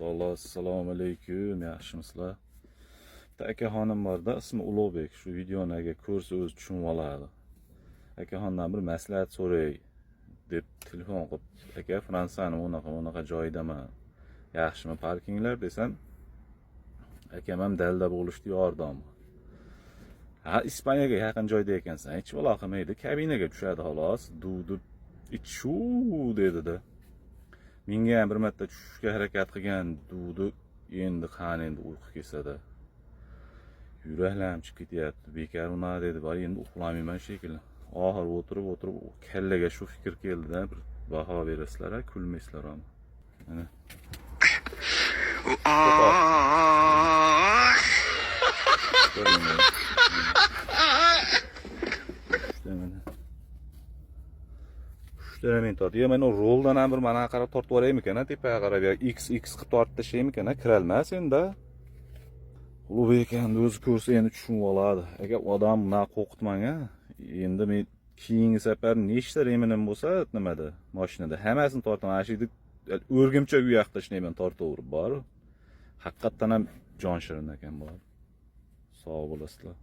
O'rtoqlar, assalomu alaykum, yaxshimisizlar? Bitta akaxonim borda, ismi Ulug'bek. Shu videoni agar ko'rsa, o'zi tushunib oladi. Akaxondan bir maslahat so'ray deb telefon qilib, "Aka, Fransiyani unaqa unaqa joyidaman. Yaxshimi parkinglar?" desam, akam ham dalda bo'lishdi yordam. Ha, Ispaniyaga yaqin joyda ekansan, hech balo qilmaydi, kabinaga tushadi xolos, duvdi shu dedi-da. Menga ham bir marta tushishga harakat qilgan duvdi, endi qani endi uyqu kelsada. Yuraklarim chiqib ketyapti, bekor unaqa dedi, bor endi uxlamayman shekilli. Oxiri o'tirib o'tirib kallaga shu fikr keldida, bir baho berasizlar, a, kulmaysizlar ham. Mana. Ko'ring. Uchta mana. Uchta men tortdi. Yo, men roldan ham bir mana qarab tortib yuboraymikan, a, tepaga qarab yo X X qilib tortib tashlaymikan, a, kirolmas endi. Ulug'bek endi o'zi ko'rsa, endi tushunib oladi. Agar odam bunaqa qo'rqitmang, a. Endi men keyingi safar nechta ремень im bo'lsa nimada, mashinada hammasini tortaman. Ana shu yerda o'rgimchak u yoqda tashlayman tortaverib bor. Haqiqatdan ham jon shirin ekan bor. Sog' bo'lasizlar.